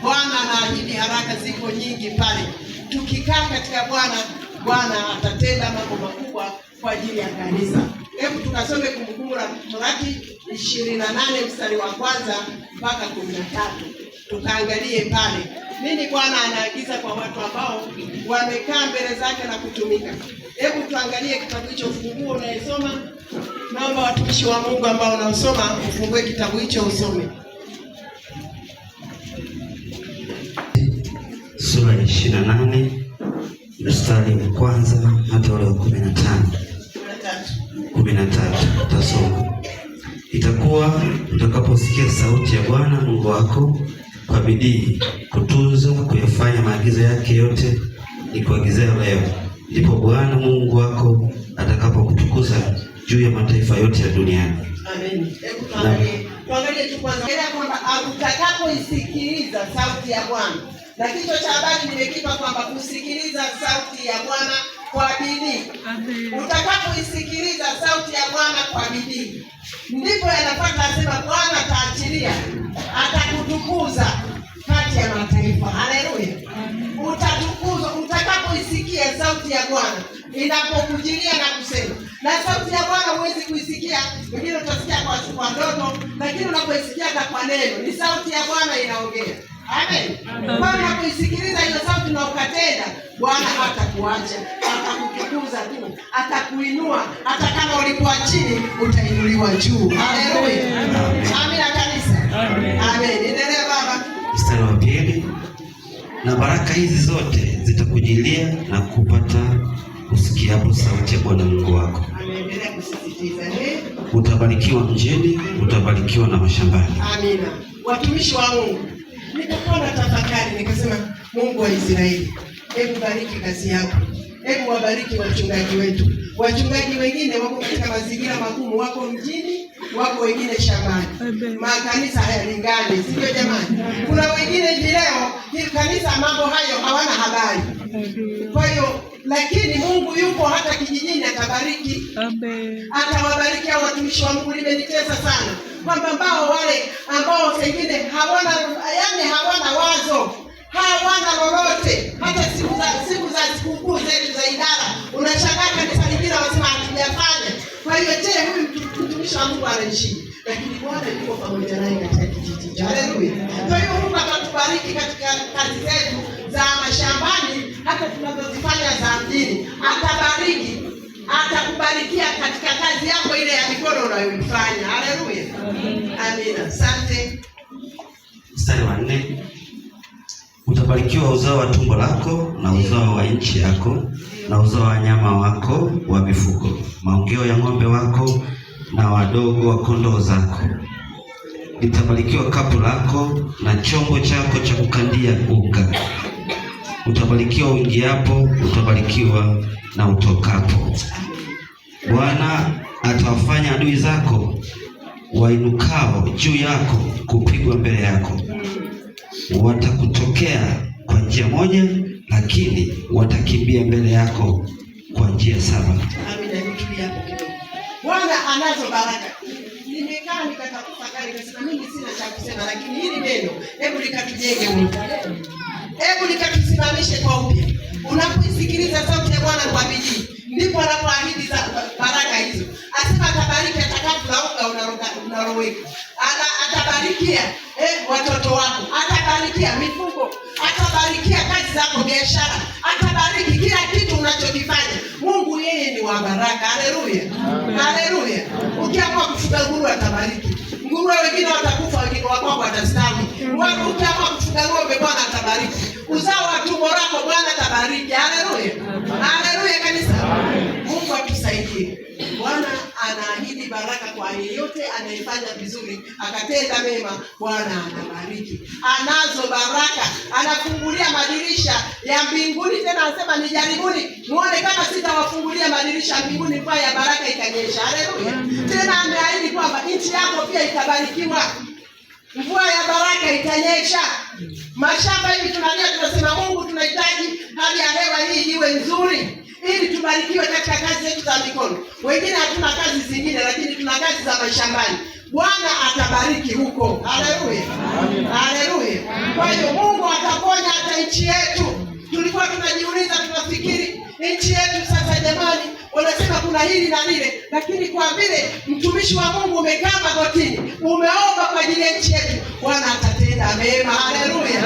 Bwana anaahidi haraka, ziko nyingi pale. Tukikaa katika Bwana, Bwana atatenda mambo makubwa kwa ajili ya kanisa. Hebu tukasome Kumbukumbu la Torati 28 mstari wa kwanza mpaka 13, tukaangalie pale nini Bwana anaagiza kwa watu ambao wamekaa mbele zake na kutumika. Hebu tuangalie kitabu hicho, funguo unayesoma. Naomba watumishi wa Mungu ambao unaosoma ufungue kitabu hicho usome. Sura ya 28 mstari wa kwanza hata ule wa 15. 13 utasoma. Itakuwa utakaposikia sauti ya Bwana Mungu wako kwa bidii kutunza kuyafanya maagizo yake yote nikuagizia leo, ndipo Bwana Mungu wako atakapokutukuza juu ya mataifa yote ya duniani. Amen. Hebu tuangalie tu kwanza kwamba utakapoisikiliza sauti ya Bwana, na kichwa cha habari nimekipa kwamba kusikiliza sauti ya Bwana kwa bidii. Utakapoisikiliza sauti ya Bwana kwa bidii, ndipo yanapata asema Bwana ataachilia, atakutukuza kati ya mataifa. Haleluya! Utatukuzwa utakapoisikia sauti ya Bwana inapokujilia na kusema. Na sauti ya Bwana huwezi kuisikia, wengine utasikia kwa ndoto, lakini unapoisikia hata kwa neno, ni sauti ya Bwana inaongea. Amen. Kwa hiyo unapoisikiliza hiyo sauti na ukatenda, Bwana hatakuacha, atakutukuza tu, atakuinua. Hata kama ulikuwa chini, utainuliwa juu. Haleluya. Amina kanisa. Amen. Endelea baba. Mstari wa pili, na baraka hizi zote zitakujilia na kupata usikiapo sauti ya Bwana Mungu wako. Ameendelea kusisitiza. Utabarikiwa mjini, utabarikiwa na mashambani. Amina. Watumishi wa Mungu, nikakuwa na tafakari nikasema, Mungu wa Israeli, hebu bariki kazi yako, hebu wabariki wachungaji wetu. Wachungaji wengine wako katika mazingira magumu, wako mjini, wako wengine shambani. Makanisa hayalingani, si ndio jamani? Kuna wengine hivi leo hii kanisa mambo hayo hawana habari. Kwa hiyo lakini Mungu yupo hata kijijini, atabariki. Atawabariki hao watumishi wa Mungu. Limenitesa sana kwamba ambao wale ambao pengine hawana, yani hawana wazo, hawana lolote, hata siku za sikukuu zetu za idara, unashangaa kanisa lingine wanasema hatujafanya. Kwa hiyo je, huyu mtumishi wa Mungu anaishi? Lakini Bwana yuko pamoja naye katika kijiji. Haleluya! Kwa hiyo Mungu atatubariki katika kazi zetu za mashambani, hata tunazozifanya za mjini, atabariki, atakubarikia katika kazi yako ile ya mikono unayoifanya. Haleluya, amina. Asante. Mstari wa 4, utabarikiwa uzao wa tumbo lako na uzao wa nchi yako na uzao wa wanyama wako wa mifugo, maongeo ya ng'ombe wako na wadogo wa kondoo zako. Litabarikiwa kapu lako na chombo chako cha kukandia unga. Utabarikiwa uingiapo, utabarikiwa na utokapo. Bwana atawafanya adui zako wainukao juu yako kupigwa mbele yako. Watakutokea kwa njia moja, lakini watakimbia mbele yako kwa njia saba. Amina. Nitulie hapo kidogo. Bwana anazo baraka. Nimekaa nikatafakari, nikasema mimi sina cha kusema, lakini hili neno hebu likatujenge upya, hebu likatusimamishe kwa upya. Unapoisikiliza sauti ya Bwana kwa bidii, ndipo anapoahidi baraka hizo. Asema atabariki atakapo unga unaloweka, atabarikia watoto wako, atabarikia mifugo, atabarikia kazi zako, biashara, atabariki kila kitu unachokifanya. Mungu yeye ni wa baraka. Haleluya, haleluya. Ukiamua kufuga nguruwe atabariki nguruwe, wengine watakufa, wengine wako watastawi. Ukiamua kufuga ng'ombe, Bwana atabariki uzao wa tumbo lako, Bwana atabariki. Haleluya, haleluya kanisa. Mungu atusaidie. Bwana anaahidi baraka kwa yeyote anayefanya vizuri akatenda mema. Bwana anabariki, anazo baraka, anafungulia madirisha ya mbinguni. Tena anasema nijaribuni muone kama sitawafungulia madirisha ya mbinguni kwa ya baraka ikanyesha. Haleluya! Tena ameahidi kwamba nchi yako pia itabarikiwa, mvua ya baraka itanyesha. Mashamba hivi tunalia, tunasema Mungu, tunahitaji hali ya hewa hii iwe nzuri ili tubarikiwe katika kazi zetu za mikono. Wengine hatuna kazi zingine, lakini tuna kazi za mashambani. Bwana atabariki huko. Haleluya, haleluya. Kwa hiyo Mungu Nchi yetu tulikuwa tunajiuliza, tunafikiri nchi yetu sasa, jamani, wanasema kuna hili na lile, lakini kwa vile mtumishi wa Mungu umekaa magotini, umeomba kwa ajili ya nchi yetu, Bwana atatenda mema. Haleluya,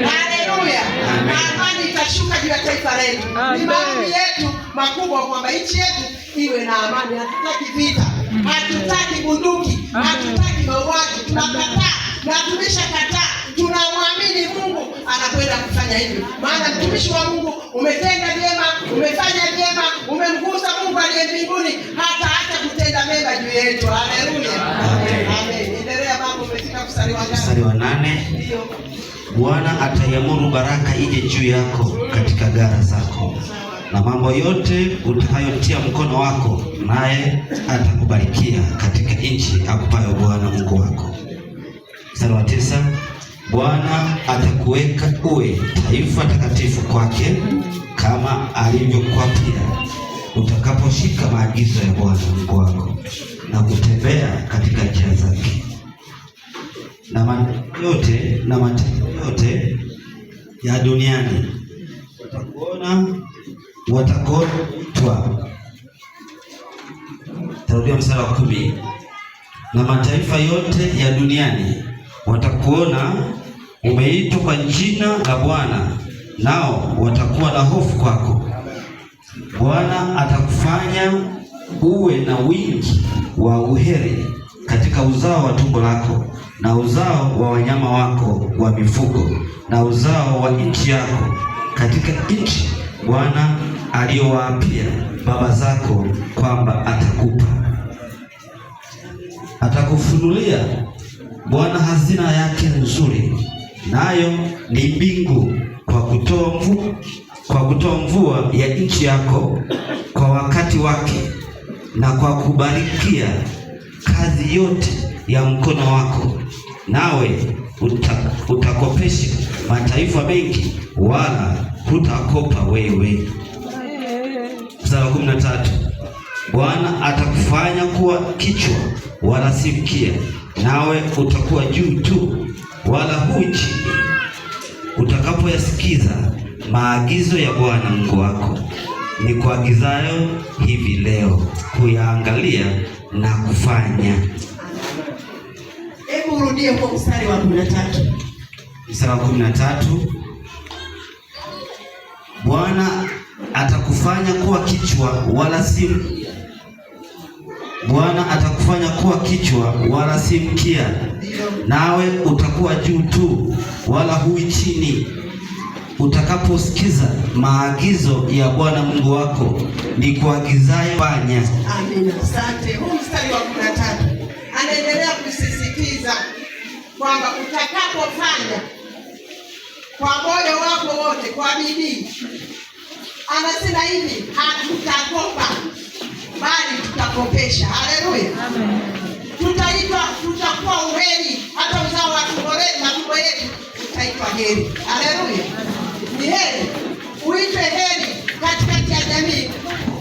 haleluya, na amani itashuka juu ya taifa letu. Ni maombi yetu makubwa kwamba nchi yetu iwe na amani. Hatutaki vita, hatutaki bunduki, hatutaki mauaji, tunakataa na tumeshakataa. Tunamwamini Mungu anakwenda kufanya hivyo, maana mtumishi wa Mungu umetenda vyema, umefanya vyema, umemgusa Mungu aliye mbinguni, hata hata kutenda mema juu yetu. Haleluya, amen. Endelea baba, umefika mstari wa ngapi? Mstari wa 8. Ndio. Bwana ataiamuru baraka ije juu yako katika ghala zako na mambo yote utakayotia mkono wako, naye atakubarikia katika nchi akupayo Bwana Mungu wako. Mstari wa 9. Bwana atakuweka uwe taifa takatifu kwake, kama alivyokuapia, utakaposhika maagizo ya Bwana Mungu wako na kutembea katika njia zake. Na mataifa yote na mataifa yote ya duniani watakuona, watakuitwa. Tarudia mstari wa 10. Na mataifa yote ya duniani watakuona umeitwa kwa jina la Bwana, nao watakuwa na hofu kwako. Bwana atakufanya uwe na wingi wa uheri katika uzao wa tumbo lako na uzao wa wanyama wako wa mifugo na uzao wa nchi yako, katika nchi Bwana aliyowaapia baba zako kwamba atakupa. Atakufunulia Bwana hazina yake nzuri, nayo ni mbingu, kwa kutoa mvua ya nchi yako kwa wakati wake, na kwa kubarikia kazi yote ya mkono wako, nawe utakopesha mataifa mengi, wala hutakopa wewe. Mstari wa 13. Bwana atakufanya kuwa kichwa wala si mkia, nawe utakuwa juu tu wala hui chini, utakapoyasikiza maagizo ya Bwana Mungu wako nikuagizayo hivi leo, kuyaangalia na kufanya. Hebu urudie huo mstari wa 13. Mstari wa 13. Bwana atakufanya kuwa kichwa wala si Bwana atakufanya kuwa kichwa wala si mkia, nawe utakuwa juu tu wala hui chini, utakaposikiza maagizo ya Bwana Mungu wako nikuagizayo fanya. Amina. Asante. Huu mstari wa 13 anaendelea kusisitiza kwamba utakapofanya kwa moyo wako wote, kwa bidii, anasema hivi, hatutakopa bali tutakopesha. Haleluya. Amen. Tutaitwa, tutakuwa uheri, hata uzao wa matumbo yetu utaitwa heri. Haleluya. Ni heri uitwe heri katikati ya jamii,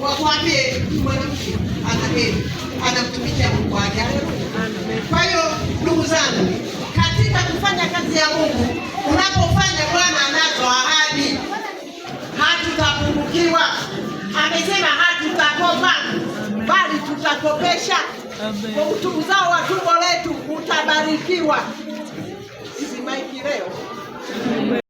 wakwambie mwanamke ana heri, anamtumikia Mungu wake. Haleluya. Kwa hiyo ndugu zangu, katika kufanya kazi ya Mungu, unapofanya Bwana anazo ahadi, hatutapungukiwa. Amesema hatutakopa bali tutakopesha. Kwa uzao wa tumbo letu utabarikiwa. Hizi maiki leo